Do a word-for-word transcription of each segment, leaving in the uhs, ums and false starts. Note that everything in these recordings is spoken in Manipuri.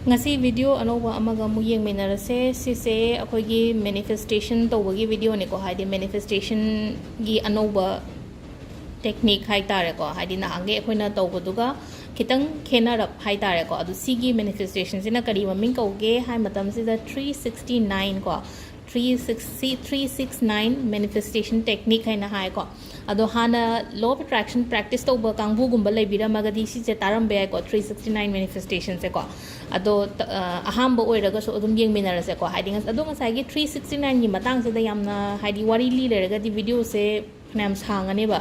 ꯉꯁꯤ video ꯑꯅꯧꯕ ꯑꯃꯒ ꯑꯃꯨꯛ ꯌꯦꯡꯃꯤꯟꯅꯔꯁꯦ꯫ ꯁꯤꯁꯦ ꯑꯩꯈꯣꯏꯒꯤ manifestation ꯇꯧꯕꯒꯤ videoꯅꯤꯀꯣ, ꯍꯥꯏꯗꯤ manifestationꯒꯤ ꯑꯅꯧꯕ technique ꯍꯥꯏ ꯇꯥꯔꯦꯀꯣ, ꯍꯥꯏꯗꯤ ꯅꯍꯥꯟꯒꯩ ꯑꯩꯈꯣꯏꯅ ꯇꯧꯕꯗꯨꯒ ꯈꯤꯇꯪ ꯈꯦꯠꯅꯔꯞ ꯍꯥꯏ ꯇꯥꯔꯦꯀꯣ꯫ ꯑꯗꯨ ꯁꯤꯒꯤ manifestationꯁꯤꯅ ꯀꯔꯤ ꯃꯃꯤꯡ ꯀꯧꯒꯦ ꯍꯥꯏ ꯃꯇꯝꯁꯤꯗ three sixty nine ꯀꯣ, three sixty three six nine manifestation technique ꯍꯥꯏꯅ ꯍꯥꯏꯀꯣ꯫ ꯑꯗꯣ ꯍꯥꯟꯅ law of attraction practice ꯇꯧꯕ ꯀꯥꯡꯕꯨꯒꯨꯝꯕ ꯂꯩꯕꯤꯔꯝꯃꯒꯗꯤ ꯁꯤꯁꯦ ꯇꯥꯔꯝꯕ ꯌꯥꯏꯀꯣ, three sixty nine manifestationꯁꯦꯀꯣ꯫ ꯑꯗꯣ ꯇ- ꯑ, ꯑꯍꯥꯟꯕ ꯑꯣꯏꯔꯒꯁꯨ ꯑꯗꯨꯝ ꯌꯦꯡꯃꯤꯟꯅꯔꯁꯦꯀꯣ꯫ ꯍꯥꯏꯗꯤ ꯉꯁ- ꯑꯗꯣ ꯉꯁꯥꯏꯒꯤ three sixty nineꯒꯤ ꯃꯇꯥꯡꯁꯤꯗ ꯌꯥꯝꯅ ꯍꯥꯏꯗꯤ ꯋꯥꯔꯤ ꯂꯤ ꯂꯩꯔꯒꯗꯤ videoꯁꯦ ꯐꯅꯌꯥꯝ ꯁꯥꯡꯉꯅꯦꯕ꯫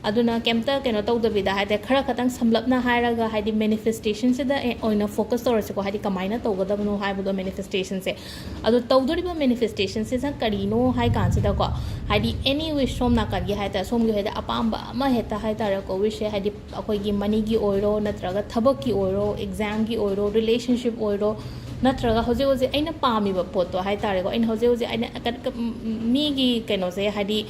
ꯑꯗꯨꯅ ꯀꯩꯝꯇ ꯀꯩꯅꯣ ꯇꯧꯗꯕꯤꯗ ꯍꯥꯏꯇꯥꯔꯦ, ꯈꯔ ꯈꯇꯪ ꯁꯝꯂꯞꯅ ꯍꯥꯏꯔꯒ ꯍꯥꯏꯗꯤ manifestationꯁꯤꯗ ꯑꯦ- ꯑꯣꯏꯅ focus ꯇꯧꯔꯁꯤꯀꯣ, ꯍꯥꯏꯗꯤ ꯀꯃꯥꯏꯅ ꯇꯧꯒꯗꯕꯅꯣ ꯍꯥꯏꯕꯗꯣ manifestationꯁꯦ꯫ ꯑꯗꯣ ꯇꯧꯗꯣꯔꯤꯕ manifestationꯁꯤꯅ ꯀꯔꯤꯅꯣ ꯍꯥꯏ ꯀꯥꯟꯁꯤꯗꯀꯣ, ꯍꯥꯏꯗꯤ any wish, ꯁꯣꯝ ꯅꯥꯀꯟꯒꯤ ꯍꯥꯏꯇꯥꯔꯦ, ꯁꯣꯝꯒꯤ ꯍꯥꯏꯗꯤ ꯑꯄꯥꯝꯕ ꯑꯃ ꯍꯦꯛꯇ ꯍꯥꯏꯇꯥꯔꯦꯀꯣ, wishꯁꯦ ꯍꯥꯏꯗꯤ ꯑꯩꯈꯣꯏꯒꯤ moneyꯒꯤ ꯑꯣꯏꯔꯣ, ꯅꯠꯇ꯭ꯔꯒ ꯊꯕꯛꯀꯤ ꯑꯣꯏꯔꯣ, examꯒꯤ ꯑꯣꯏꯔꯣ, relationship ꯑꯣꯏꯔꯣ, ꯅꯠꯇ꯭ꯔꯒ ꯍꯧꯖꯤꯛ ꯍꯧꯖꯤꯛ ꯑꯩꯅ ꯄꯥꯝꯃꯤꯕ ꯄꯣꯠꯇꯣ ꯍꯥꯏꯇꯥꯔꯦꯀꯣ, ꯑꯩꯅ ꯍꯧꯖꯤꯛ ꯍꯧꯖꯤꯛ ꯑꯩꯅ ꯀ- ꯀ- ꯃꯤꯒꯤ ꯀꯩꯅꯣꯁꯦ ꯍꯥꯏꯗꯤ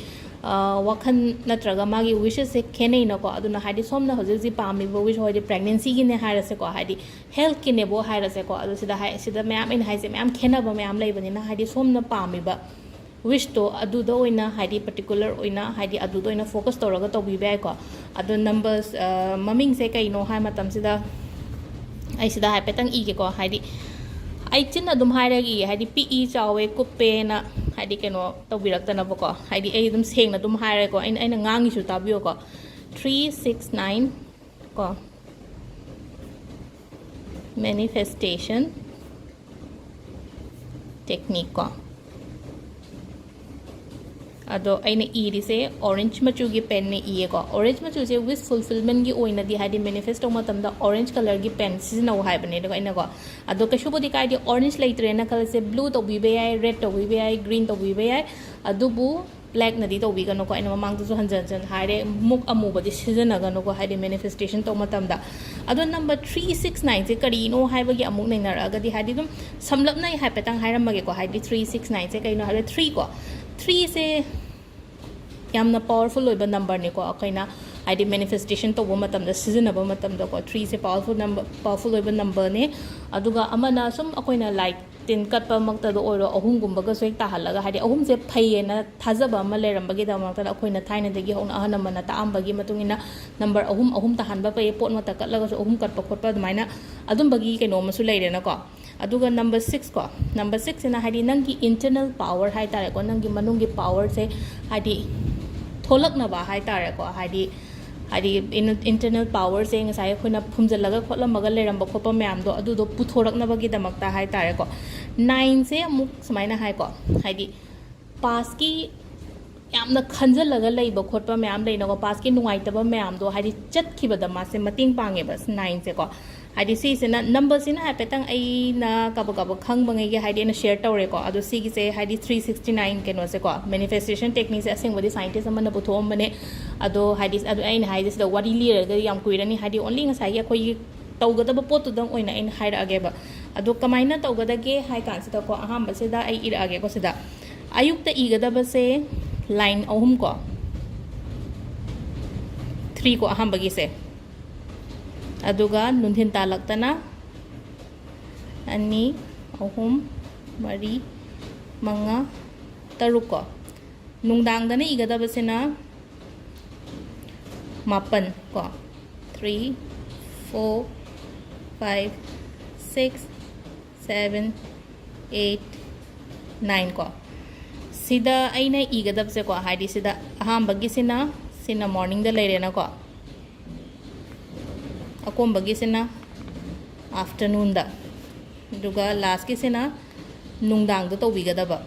ꯑ, ꯋꯥꯈꯜ ꯅꯠꯇ꯭ꯔꯒ ꯃꯥꯒꯤ wishesꯁꯦ ꯈꯦꯠꯅꯩꯅꯀꯣ꯫ ꯑꯗꯨꯅ ꯍꯥꯏꯗꯤ ꯁꯣꯝꯅ ꯍꯧꯖꯤꯛ ꯍꯧꯖꯤꯛ ꯄꯥꯝꯃꯤꯕ wish ꯍꯥꯏꯗꯤ pregnancyꯒꯤꯅꯦ ꯍꯥꯏꯔꯁꯦꯀꯣ, ꯍꯥꯏꯗꯤ healthꯀꯤꯅꯦꯕꯨ ꯍꯥꯏꯔꯁꯦꯀꯣ꯫ ꯑꯗꯨ ꯁꯤꯗ ꯍꯥꯏ- ꯁꯤꯗ ꯃꯌꯥꯝ ꯑꯩꯅ ꯍꯥꯏꯁꯦ ꯃꯌꯥꯝ ꯈꯦꯠꯅꯕ ꯃꯌꯥꯝ ꯂꯩꯕꯅꯤꯅ ꯍꯥꯏꯗꯤ ꯁꯣꯝꯅ ꯄꯥꯝꯃꯤꯕ wishꯇꯣ ꯑꯗꯨꯗ ꯑꯣꯏꯅ ꯍꯥꯏꯗꯤ particular ꯑꯣꯏꯅ ꯍꯥꯏꯗꯤ ꯑꯗꯨꯗ ꯑꯣꯏꯅ focus ꯇꯧꯔꯒ ꯇꯧꯕꯤꯕ ꯌꯥꯏꯀꯣ꯫ ꯑꯗꯣ numbers, ꯑ, ꯃꯃꯤꯡꯁꯦ ꯀꯩꯅꯣ ꯍꯥꯏ ꯃꯇꯝꯁꯤꯗ ꯑꯩ ꯁꯤꯗ ꯍꯥꯏꯐꯦꯠꯇꯪ ꯏꯒꯦꯀꯣ꯫ ꯍꯥꯏꯗꯤ ꯑꯩ ꯆꯤꯟꯅ ꯑꯗꯨꯝ ꯍꯥꯏꯔꯒ ꯏꯒꯦ, ꯍꯥꯏꯗꯤ ꯄꯤꯛꯏ ꯆꯥꯎꯋꯦ ꯀꯨꯞꯄꯦꯅ ꯍꯥꯏꯗꯤ ꯀꯩꯅꯣ ꯇꯧꯕꯤꯔꯛꯇꯅꯕꯀꯣ꯫ ꯍꯥꯏꯗꯤ ꯑꯩ ꯑꯗꯨꯝ ꯁꯦꯡꯅ ꯑꯗꯨꯝ ꯍꯥꯏꯔꯦꯀꯣ, ꯑꯩꯅ ꯑꯩꯅ ꯉꯥꯡꯉꯤꯁꯨ ꯇꯥꯕꯤꯌꯣꯀꯣ꯫ Three six nine ꯀꯣ, manifestation technique ꯀꯣ꯫ ꯑꯗꯣ ꯑꯩꯅ ꯏꯔꯤꯁꯦ orange ꯃꯆꯨꯒꯤ penꯅ ꯏꯌꯦꯀꯣ꯫ Orange ꯃꯆꯨꯁꯦ wish fulfillmentꯀꯤ ꯑꯣꯏꯅꯗꯤ ꯍꯥꯏꯗꯤ manifest ꯇꯧꯕ ꯃꯇꯝꯗ orange colourꯒꯤ pen ꯁꯤꯖꯤꯟꯅꯧ ꯍꯥꯏꯕꯅꯦ꯫ ꯑꯗꯨꯒ ꯑꯩꯅꯀꯣ, ꯑꯗꯣ ꯀꯩꯁꯨꯕꯨꯗꯤ ꯀꯥꯏꯗꯦ, orange ꯂꯩꯇ꯭ꯔꯦꯅ ꯈꯜꯂꯁꯦ, blue ꯇꯧꯕꯤꯕ ꯌꯥꯏ, red ꯇꯧꯕꯤꯕ ꯌꯥꯏ, green ꯇꯧꯕꯤꯕ ꯌꯥꯏ꯫ ꯑꯗꯨꯕꯨ blackꯅꯗꯤ ꯇꯧꯕꯤꯒꯅꯨꯀꯣ꯫ ꯑꯩꯅ ꯃꯃꯥꯡꯗꯁꯨ ꯍꯟꯖꯟ ꯍꯟꯖꯟ ꯍꯥꯏꯔꯦ, ꯃꯨꯛ ꯑꯃꯨꯕꯗꯤ ꯁꯤꯖꯤꯟꯅꯒꯅꯨꯀꯣ, ꯍꯥꯏꯗꯤ manifestation ꯇꯧꯕ ꯃꯇꯝꯗ꯫ ꯑꯗꯣ number three six nineꯁꯦ ꯀꯔꯤꯅꯣ ꯍꯥꯏꯕꯒꯤ ꯑꯃꯨꯛ ꯅꯩꯅꯔꯛꯑꯒꯗꯤ, ꯍꯥꯏꯗꯤ ꯑꯗꯨꯝ ꯁꯝꯂꯞꯅ ꯑꯩ ꯍꯥꯏꯐꯦꯠꯇꯪ ꯍꯥꯏꯔꯝꯃꯒꯦꯀꯣ꯫ ꯍꯥꯏꯗꯤ three six nineꯁꯦ ꯀꯩꯅꯣ ꯍꯥꯏꯕꯗ, three ꯀꯣ, threeꯁꯦ ꯌꯥꯝꯅ powerful ꯑꯣꯏꯕ numberꯅꯤꯀꯣ꯫ ꯑꯩꯈꯣꯏꯅ ꯍꯥꯏꯗꯤ ꯃꯦꯅꯤꯐꯦꯁꯇꯦꯁꯟ ꯇꯧꯕ ꯃꯇꯝꯗ ꯁꯤꯖꯤꯟꯅꯕ ꯃꯇꯝꯗꯀꯣ, ꯊ꯭ꯔꯤꯁꯦ ꯄꯋꯥꯔꯐꯨꯜ ꯅꯝꯕꯔ, ꯄꯋꯥꯔꯐꯨꯜ ꯑꯣꯏꯕ ꯅꯝꯕꯔꯅꯦ꯫ ꯑꯗꯨꯒ ꯑꯃꯅ ꯁꯨꯝ ꯑꯩꯈꯣꯏꯅ ꯂꯥꯏ ꯇꯤꯟ ꯀꯠꯄꯃꯛꯇꯗ ꯑꯣꯏꯔꯣ, ꯑꯍꯨꯝꯒꯨꯝꯕꯒꯁꯨ ꯍꯦꯛ ꯇꯥꯍꯜꯂꯒ, ꯍꯥꯏꯗꯤ ꯑꯍꯨꯝꯁꯦ ꯐꯩꯌꯦꯅ ꯊꯥꯖꯕ ꯑꯃ ꯂꯩꯔꯝꯕꯒꯤꯗꯃꯛꯇꯗ, ꯑꯩꯈꯣꯏꯅ ꯊꯥꯏꯅꯗꯒꯤ ꯍꯧꯅ ꯑꯍꯜ ꯂꯃꯟꯅ ꯇꯥꯛꯑꯝꯕꯒꯤ ꯃꯇꯨꯡ ꯏꯟꯅ ꯅꯝꯕꯔ ꯑꯍꯨꯝ, ꯑꯍꯨꯝ ꯇꯥꯍꯟꯕ ꯐꯩꯌꯦ, ꯄꯣꯠꯃꯛꯇ ꯀꯠꯂꯒꯁꯨ ꯑꯍꯨꯝ ꯀꯠꯄ ꯈꯣꯠꯄ ꯑꯗꯨꯃꯥꯏꯅ ꯑꯗꯨꯝꯕꯒꯤ ꯀꯩꯅꯣ ꯑꯃꯁꯨ ꯂꯩꯔꯦꯅꯀꯣ꯫ ꯑꯗꯨꯒ ꯅꯝꯕꯔ ꯁꯤꯛꯁ ꯀꯣ, ꯅꯝꯕꯔ ꯁꯤꯛꯁꯁꯤꯅ ꯍꯥꯏꯗꯤ ꯅꯪꯒꯤ ꯏꯟꯇꯔꯅꯦꯜ ꯄꯥꯋꯔ ꯍꯥꯏ ꯇꯥꯔꯦꯀꯣ, ꯅꯪꯒꯤ ꯃꯅꯨꯡꯒꯤ ꯄꯥꯋꯔꯁꯦ ꯍꯥꯏꯗꯤ ꯊꯣꯛꯂꯛꯅꯕ ꯍꯥꯏ ꯇꯥꯔꯦꯀꯣ, ꯍꯥꯏꯗꯤ ꯍꯥꯏꯗꯤ ꯏꯟꯇꯔꯅꯦꯜ ꯄꯥꯋꯔꯁꯦ ꯉꯁꯥꯏ ꯑꯩꯈꯣꯏꯅ ꯐꯨꯝꯖꯤꯜꯂꯒ ꯈꯣꯠꯂꯝꯃꯒ ꯂꯩꯔꯝꯕ ꯈꯣꯠꯄ ꯃꯌꯥꯝꯗꯣ, ꯑꯗꯨꯗꯣ ꯄꯨꯊꯣꯔꯛꯅꯕꯒꯤꯗꯃꯛꯇ ꯍꯥꯏ ꯇꯥꯔꯦꯀꯣ꯫ ꯅꯥꯏꯟꯁꯦ ꯑꯃꯨꯛ ꯁꯨꯃꯥꯏꯅ ꯍꯥꯏꯀꯣ, ꯍꯥꯏꯗꯤ ꯄꯥꯁꯀꯤ ꯌꯥꯝꯅ ꯈꯟꯖꯤꯜꯂꯒ ꯂꯩꯕ ꯈꯣꯠꯄ ꯃꯌꯥꯝ ꯂꯩꯅꯀꯣ, ꯄꯥꯁꯀꯤ ꯅꯨꯡꯉꯥꯏꯇꯕ ꯃꯌꯥꯝꯗꯣ ꯍꯥꯏꯗꯤ ꯆꯠꯈꯤꯕꯗ ꯃꯥꯁꯦ ꯃꯇꯦꯡ ꯄꯥꯡꯉꯦꯕ ꯅꯥꯏꯟꯁꯦꯀꯣ꯫ ꯍꯥꯏꯗꯤ ꯁꯤꯁꯤꯅ ꯅꯝꯕꯔꯁꯤꯅ ꯍꯥꯏꯐꯦꯠꯇꯪ ꯑꯩꯅ ꯀꯕꯛ ꯀꯕꯛ ꯈꯪꯕꯉꯩꯒꯤ ꯍꯥꯏꯗꯤ ꯑꯩꯅ ꯁꯤꯌꯔ ꯇꯧꯔꯦꯀꯣ꯫ ꯑꯗꯣ ꯁꯤꯒꯤꯁꯦ ꯍꯥꯏꯗꯤ ꯊ꯭ꯔꯤ ꯁꯤꯛꯁꯇꯤ ꯅꯥꯏꯟ ꯀꯩꯅꯣꯁꯦꯀꯣ, ꯃꯦꯅꯤꯐꯦꯁꯇꯦꯁꯟ ꯇꯦꯛꯅꯤꯛꯁꯦ ꯑꯁꯦꯡꯕꯗꯤ ꯁꯥꯏꯟꯇꯤꯁ ꯑꯃꯅ ꯄꯨꯊꯣꯛꯑꯝꯕꯅꯦ꯫ ꯑꯗꯣ ꯍꯥꯏꯗꯤ ꯑꯗꯨ ꯑꯩꯅ ꯍꯥꯏꯁꯦ ꯁꯤꯗ ꯋꯥꯔꯤ ꯂꯤꯔꯒ ꯌꯥꯝ ꯀꯨꯏꯔꯅꯤ, ꯍꯥꯏꯗꯤ ꯑꯣꯟꯂꯤ ꯉꯁꯥꯏꯒꯤ ꯑꯩꯈꯣꯏꯒꯤ ꯇꯧꯒꯗꯕ ꯄꯣꯠꯇꯨꯗꯪ ꯑꯣꯏꯅ ꯑꯩꯅ ꯍꯥꯏꯔꯛꯑꯒꯦꯕ꯫ ꯑꯗꯣ ꯀꯃꯥꯏꯅ ꯇꯧꯒꯗꯒꯦ ꯍꯥꯏ ꯀꯥꯟꯁꯤꯗꯀꯣ, ꯑꯍꯥꯟꯕꯁꯤꯗ ꯑꯩ ꯏꯔꯛꯑꯒꯦꯀꯣ ꯁꯤꯗ꯫ ꯑꯌꯨꯛꯇ ꯏꯒꯗꯕꯁꯦ ꯂꯥꯏꯟ ꯑꯍꯨꯝ ꯀꯣ, ꯊ꯭ꯔꯤ ꯀꯣ ꯑꯍꯥꯟꯕꯒꯤꯁꯦ, ꯑꯗꯨꯒ ꯅꯨꯡꯊꯤꯟ ꯇꯥꯜꯂꯛꯇꯅ ꯑꯅꯤ, ꯑꯍꯨꯝ, ꯃꯔꯤ, ꯃꯉꯥ, ꯇꯔꯨꯛ ꯀꯣ꯫ ꯅꯨꯡꯗꯥꯡꯗꯅ ꯏꯒꯗꯕꯁꯤꯅ ꯃꯥꯄꯟ ꯀꯣ, three, four, five, six, seven, eight, nine ꯀꯣ꯫ ꯁꯤꯗ ꯑꯩꯅ ꯏꯒꯗꯕꯁꯦꯀꯣ, ꯍꯥꯏꯗꯤ ꯁꯤꯗ ꯑꯍꯥꯟꯕꯒꯤꯁꯤꯅ, ꯁꯤꯅ ꯃꯣꯔꯅꯤꯡꯗ ꯂꯩꯔꯦꯅꯀꯣ, ꯑꯀꯣꯟꯕꯒꯤꯁꯤꯅ ꯑꯥꯐꯇꯔꯅꯨꯟꯗ, ꯑꯗꯨꯒ ꯂꯥꯁꯀꯤꯁꯤꯅ ꯅꯨꯡꯗꯥꯡꯗ ꯇꯧꯕꯤꯒꯗꯕ꯫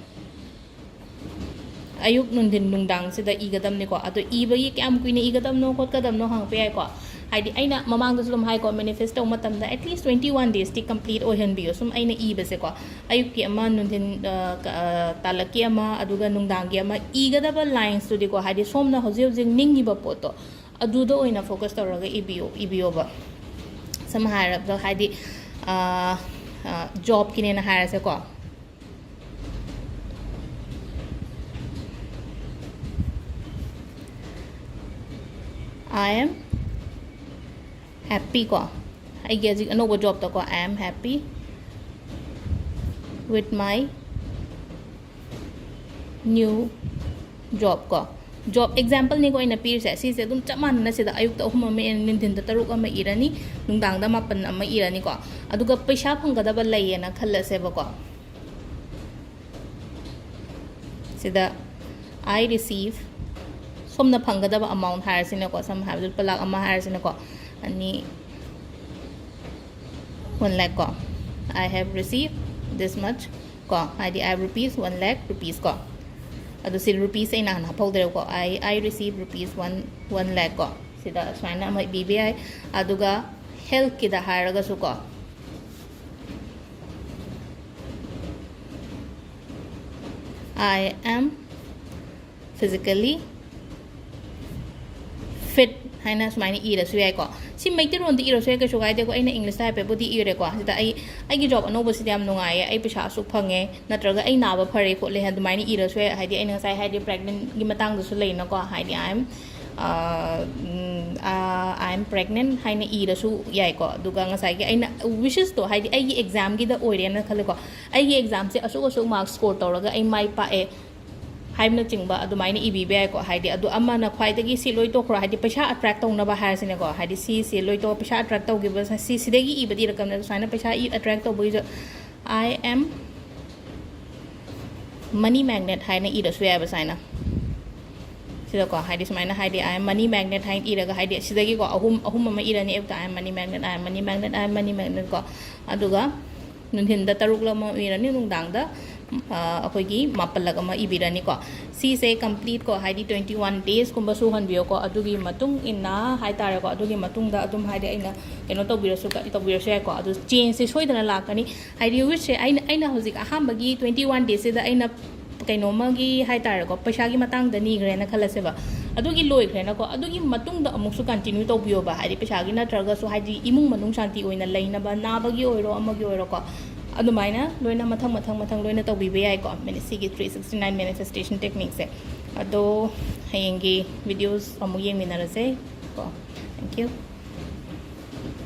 ꯑꯌꯨꯛ, ꯅꯨꯡꯊꯤꯟ, ꯅꯨꯡꯗꯥꯡꯁꯤꯗ ꯏꯒꯗꯕꯅꯤꯀꯣ꯫ ꯑꯗꯣ ꯏꯕꯒꯤ ꯀꯌꯥꯝ ꯀꯨꯏꯅ ꯏꯒꯗꯕꯅꯣ ꯈꯣꯠꯀꯗꯕꯅꯣ ꯍꯪꯉꯛꯄ ꯌꯥꯏꯀꯣ꯫ ꯍꯥꯏꯗꯤ ꯑꯩꯅ ꯃꯃꯥꯡꯗꯁꯨ ꯑꯗꯨꯝ ꯍꯥꯏꯀꯣ, ꯃꯦꯅꯤꯐꯦꯁ ꯇꯧꯕ ꯃꯇꯝꯗ at least twenty one daysꯇꯤ complete ꯑꯣꯏꯍꯟꯕꯤꯌꯣ꯫ ꯁꯨꯝ ꯑꯩꯅ ꯏꯕꯁꯦꯀꯣ, ꯑꯌꯨꯛꯀꯤ ꯑꯃ, ꯅꯨꯡꯊꯤꯟ, ꯑ, ꯀ-, ꯑ, ꯇꯥꯂꯛꯀꯤ ꯑꯃ, ꯑꯗꯨꯒ ꯅꯨꯡꯗꯥꯡꯒꯤ ꯑꯃ, ꯏꯒꯗꯕ ꯂꯥꯏꯟꯁꯇꯨꯗꯤꯀꯣ, ꯍꯥꯏꯗꯤ ꯁꯣꯝꯅ ꯍꯧꯖꯤꯛ ꯍꯧꯖꯤꯛ ꯅꯤꯡꯉꯤꯕ ꯄꯣꯠꯇꯣ ꯑꯗꯨꯗ ꯑꯣꯏꯅ ꯐꯣꯀꯁ ꯇꯧꯔꯒ ꯏꯕꯤꯌꯣ, ꯏꯕꯤꯌꯣꯕ꯫ ꯁꯝꯅ ꯍꯥꯏꯔꯕꯗ ꯍꯥꯏꯗꯤ, ꯑ, ꯑ, ꯖꯣꯕꯀꯤꯅꯦꯅ ꯍꯥꯏꯔꯁꯦꯀꯣ꯫ I am happy ꯀꯣ, ꯑꯩꯒꯤ ꯍꯧꯖꯤꯛ ꯑꯅꯧꯕ ꯖꯣꯕꯇꯀꯣ, I am happy with my new job ꯀꯣ꯫ ꯖꯣꯕ ꯑꯦꯛꯖꯥꯝꯄꯜꯅꯤꯀꯣ ꯑꯩꯅ ꯄꯤꯔꯤꯁꯦ꯫ ꯁꯤꯁꯦ ꯑꯗꯨꯝ ꯆꯞ ꯃꯥꯟꯅꯅ ꯁꯤꯗ ꯑꯌꯨꯛꯇ ꯑꯍꯨꯝ ꯑꯃ ꯏꯔꯅꯤ, ꯅꯨꯡꯊꯤꯟꯗ ꯇꯔꯨꯛ ꯑꯃ ꯏꯔꯅꯤ, ꯅꯨꯡꯗꯥꯡꯗ ꯃꯥꯄꯟ ꯑꯃ ꯏꯔꯅꯤꯀꯣ꯫ ꯑꯗꯨꯒ ꯄꯩꯁꯥ ꯐꯪꯒꯗꯕ ꯂꯩꯌꯦꯅ ꯈꯜꯂꯁꯦꯕꯀꯣ꯫ ꯁꯤꯗ I receive, ꯁꯣꯝꯅ ꯐꯪꯒꯗꯕ ꯑꯦꯃꯥꯎꯟ ꯍꯥꯏꯔꯁꯤꯅꯦꯀꯣ, ꯁꯝꯅ ꯍꯥꯏꯔꯕꯗ ꯂꯨꯄꯥ ꯂꯥꯛ ꯑꯃ ꯍꯥꯏꯔꯁꯤꯅꯦꯀꯣ, ꯑꯅꯤ, one lakh ꯀꯣ꯫ I have received this much ꯀꯣ, ꯍꯥꯏꯗꯤ I have rupees one lakh rupees ꯀꯣ꯫ ꯑꯗꯣ ꯁꯤ ꯔꯨꯄꯤꯁ ꯑꯩꯅ ꯍꯥꯟꯅ ꯍꯥꯞꯍꯧꯗ꯭ꯔꯦꯕꯀꯣ꯫ I, I receive rupees one, one lakh ꯀꯣ꯫ ꯁꯤꯗ ꯁꯨꯃꯥꯏꯅ ꯑꯃ ꯏꯕꯤꯕ ꯌꯥꯏ꯫ ꯑꯗꯨꯒ ꯍꯦꯜꯠꯀꯤꯗ ꯍꯥꯏꯔꯒꯁꯨꯀꯣ, I am physically fit ꯍꯥꯏꯅ ꯁꯨꯃꯥꯏꯅ ꯏꯔꯁꯨ ꯌꯥꯏꯀꯣ꯫ ꯁꯤ ꯃꯩꯇꯩꯂꯣꯟꯗ ꯏꯔꯁꯨ ꯌꯥꯏ, ꯀꯩꯁꯨ ꯀꯥꯏꯗꯦꯀꯣ꯫ ꯑꯩꯅ ꯏꯪꯂꯤꯁꯇ ꯍꯥꯏꯐꯦꯠꯄꯨꯗꯤ ꯏꯔꯦꯀꯣ꯫ ꯁꯤꯗ ꯑꯩ, "ꯑꯩꯒꯤ ꯖꯣꯕ ꯑꯅꯧꯕꯁꯤꯗꯤ ꯌꯥꯝ ꯅꯨꯡꯉꯥꯏꯌꯦ, ꯑꯩ ꯄꯩꯁꯥ ꯑꯁꯨꯛ ꯐꯪꯉꯦ", ꯅꯠꯇ꯭ꯔꯒ "ꯑꯩ ꯅꯥꯕ ꯐꯔꯦ ꯈꯣꯠꯂꯦ" ꯑꯗꯨꯃꯥꯏꯅ ꯏꯔꯁꯨ ꯌꯥꯏ꯫ ꯍꯥꯏꯗꯤ ꯑꯩꯅ ꯉꯁꯥꯏ ꯍꯥꯏꯗꯤ ꯄ꯭ꯔꯦꯒꯅꯦꯟꯒꯤ ꯃꯇꯥꯡꯗꯁꯨ ꯂꯩꯅꯀꯣ꯫ ꯍꯥꯏꯗꯤ "I am, uh, mm, uh, I am pregnant" ꯍꯥꯏꯅ ꯏꯔꯁꯨ ꯌꯥꯏꯀꯣ꯫ ꯑꯗꯨꯒ ꯉꯁꯥꯏꯒꯤ ꯑꯩꯅ ꯋꯤꯁꯦꯁꯇꯣ, ꯍꯥꯏꯗꯤ ꯑꯩꯒꯤ ꯑꯦꯛꯖꯥꯝꯒꯤꯗ ꯑꯣꯏꯔꯦꯅ ꯈꯜꯂꯦꯀꯣ, "ꯑꯩꯒꯤ ꯑꯦꯛꯖꯥꯝꯁꯦ ꯑꯁꯨꯛ ꯑꯁꯨꯛ ꯃꯥꯔꯛ ꯁ꯭ꯀꯣꯔ ꯇꯧꯔꯒ ꯑꯩ ꯃꯥꯏ ꯄꯥꯛꯑꯦ" ꯍꯥꯏꯕꯅꯆꯤꯡꯕ ꯑꯗꯨꯃꯥꯏꯅ ꯏꯕꯤꯕ ꯌꯥꯏꯀꯣ꯫ ꯍꯥꯏꯗꯤ ꯑꯗꯨ ꯑꯃꯅ ꯈ꯭ꯋꯥꯏꯗꯒꯤ ꯁꯤ ꯂꯣꯏ ꯇꯣꯛꯈ꯭ꯔꯣ, ꯍꯥꯏꯗꯤ ꯄꯩꯁꯥ ꯑꯦꯇ꯭ꯔꯦꯛ ꯇꯧꯅꯕ ꯍꯥꯏꯔꯁꯤꯅꯦꯀꯣ꯫ ꯍꯥꯏꯗꯤ ꯁꯤꯁꯦ ꯂꯣꯏ ꯇꯣꯛ, ꯄꯩꯁꯥ ꯑꯦꯇ꯭ꯔꯦꯛ ꯇꯧꯈꯤꯕ ꯁꯤ, ꯁꯤꯗꯒꯤ ꯏꯕꯗꯤ ꯏꯔꯛꯀꯅꯦ꯫ ꯑꯗꯨ ꯁꯨꯃꯥꯏꯅ ꯄꯩꯁꯥ attract ꯇꯧꯕꯒꯤꯁꯨ "I am money magnet" ꯍꯥꯏꯅ ꯏꯔꯁꯨ ꯌꯥꯏꯕ ꯁꯨꯃꯥꯏꯅ꯫ ꯁꯤꯗꯀꯣ, ꯍꯥꯏꯗꯤ ꯁꯨꯃꯥꯏꯅ, ꯍꯥꯏꯗꯤ "I am money magnet" ꯍꯥꯏꯅ ꯏꯔꯒ, ꯍꯥꯏꯗꯤ ꯁꯤꯗꯒꯤꯀꯣ ꯑꯍꯨꯝ, ꯑꯍꯨꯝ ꯑꯃ ꯏꯔꯅꯤ ꯑꯌꯨꯛꯇ꯫ "I am money magnet, I am money magnet, I am money magnet" ꯀꯣ꯫ ꯑꯗꯨꯒ ꯅꯨꯡꯊꯤꯟꯗ ꯇꯔꯨꯛꯂꯛ ꯑꯃ ꯏꯔꯅꯤ, ꯅꯨꯡꯗꯥꯡꯗ, ꯑ, ꯑꯩꯈꯣꯏꯒꯤ ꯃꯥꯄꯜꯂꯛ ꯑꯃ ꯏꯕꯤꯔꯅꯤꯀꯣ꯫ ꯁꯤꯁꯦ ꯀꯝꯄ꯭ꯂꯤꯠ ꯀꯣ, ꯍꯥꯏꯗꯤ twenty one days ꯀꯨꯝꯕ ꯁꯨꯍꯟꯕꯤꯌꯣꯀꯣ꯫ ꯑꯗꯨꯒꯤ ꯃꯇꯨꯡ ꯏꯟꯅ ꯍꯥꯏꯇꯥꯔꯦꯀꯣ, ꯑꯗꯨꯒꯤ ꯃꯇꯨꯡꯗ ꯑꯗꯨꯝ, ꯍꯥꯏꯗꯤ ꯑꯩꯅ ꯀꯩꯅꯣ ꯇꯧꯕꯤꯔꯁꯨ, ꯇꯧꯕꯤꯔꯁꯨ ꯌꯥꯏꯀꯣ꯫ ꯑꯗꯨ ꯆꯦꯟꯖꯁꯦ ꯁꯣꯏꯗꯅ ꯂꯥꯛꯀꯅꯤ꯫ ꯍꯥꯏꯗꯤ ꯋꯤꯁꯁꯦ ꯑꯩꯅ, ꯑꯩꯅ ꯍꯧꯖꯤꯛ ꯑꯍꯥꯟꯕꯒꯤ twenty one daysꯁꯤꯗ ꯑꯩꯅ ꯀꯩꯅꯣꯝꯃꯒꯤ ꯍꯥꯏꯇꯥꯔꯦꯀꯣ, ꯄꯩꯁꯥꯒꯤ ꯃꯇꯥꯡꯗ ꯅꯤꯈ꯭ꯔꯦꯅ ꯈꯜꯂꯁꯦꯕ꯫ ꯑꯗꯨꯒꯤ ꯂꯣꯏꯈ꯭ꯔꯦꯅꯀꯣ, ꯑꯗꯨꯒꯤ ꯃꯇꯨꯡꯗ ꯑꯃꯨꯛꯁꯨ ꯀꯟꯇꯤꯅ꯭ꯌꯨ ꯇꯧꯕꯤꯌꯣꯕ꯫ ꯍꯥꯏꯗꯤ ꯄꯩꯁꯥꯒꯤ ꯅꯠꯇ꯭ꯔꯒꯁꯨ, ꯍꯥꯏꯗꯤ ꯏꯃꯨꯡ ꯃꯅꯨꯡ ꯁꯥꯟꯇꯤ ꯑꯣꯏꯅ ꯂꯩꯅꯕ, ꯅꯥꯕꯒꯤ ꯑꯣꯏꯔꯣ, ꯑꯃꯒꯤ ꯑꯣꯏꯔꯣꯀꯣ, ꯑꯗꯨꯃꯥꯏꯅ ꯂꯣꯏꯅ ꯃꯊꯪ, ꯃꯊꯪ, ꯃꯊꯪ ꯂꯣꯏꯅ ꯇꯧꯕꯤꯕ ꯌꯥꯏꯀꯣ, ꯃꯦꯅꯦ-, ꯁꯤꯒꯤ three sixty nine manifestation techniqueꯁꯦ꯫ ꯑꯗꯣ ꯍꯌꯦꯡꯒꯤ videos ꯑꯃꯨꯛ ꯌꯦꯡꯃꯤꯟꯅꯔꯁꯦ꯫ Thank you.